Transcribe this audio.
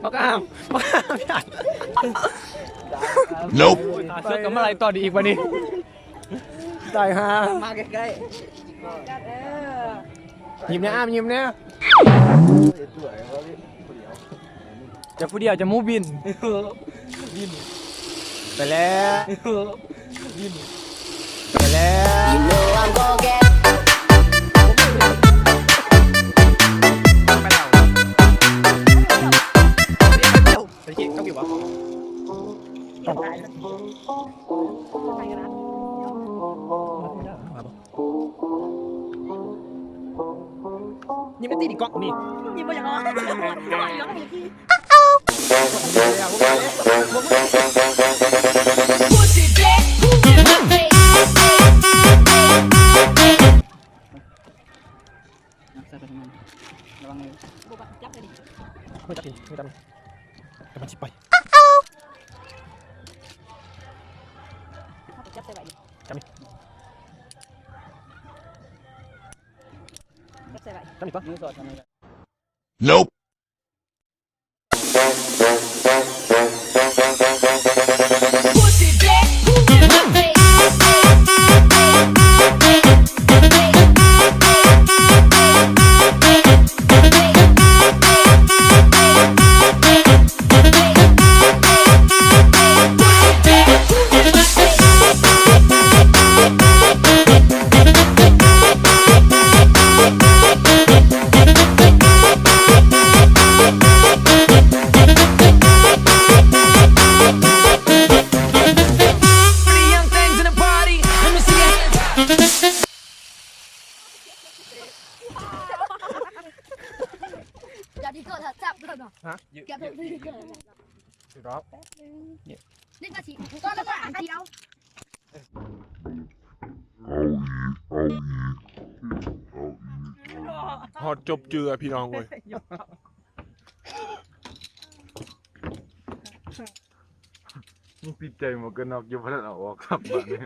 ບັກອາມ ບັກອາມ Nope. ຂາເສືອກກັບມາໄລ່ຕໍ່ດີອີກບັດນີ້ ຕາຍຫ່າ ມາໃກ້ໆ ຍິ້ມແດ່ອາມ ຍິ້ມແດ່ ເຈົ້າຜູ້ດຽວ ເຈົ້າໝູບິນ ບິນ ໄປແລ້ວ ບິນ ໄປແລ້ວ ໄປກິນເຂົ້າຢູ່ບໍ່? ຍິ້ມໄດ້ຕິ ນີ້ກ້ອງນີ້ ຍິ້ມບໍ່ຢາກອອກ ໃສ່ໄປທາງນັ້ນ ລະວັງເລີຍ ບໍ່ຈັບເລີຍນີ້ ບໍ່ຈັບອີກ ບໍ່ຈັບອີກ ແຕ່ມັນຊິໄປ ຈັບໃສ່ໄວ້ ຈັບນີ້ ຈັບໃສ່ໄວ້ ຈັບນີ້ກ່ອນ ມືສອດທຳໄມ Nope. Pretty young things in the party. Let me see your hands up. ຢ່າດີກວ່າຖ້າຈັບໂດນເນາະ ຮະ? ຢ່າດີກວ່າ ແປັບໜຶ່ງ ນີ້ກໍຊິ ຕອນລະບາດອັນດຽວ ເອົາອີກ ເອົາອີກ ເອົາອີກ ຮອດຈົບເຈືອພີ່ນ້ອງເອີຍ ຍັງຕິດໃຈໝວກກັນນັອກຢູ່ ບໍ່ທັນເອົາອອກຊ້ຳບາດນີ້.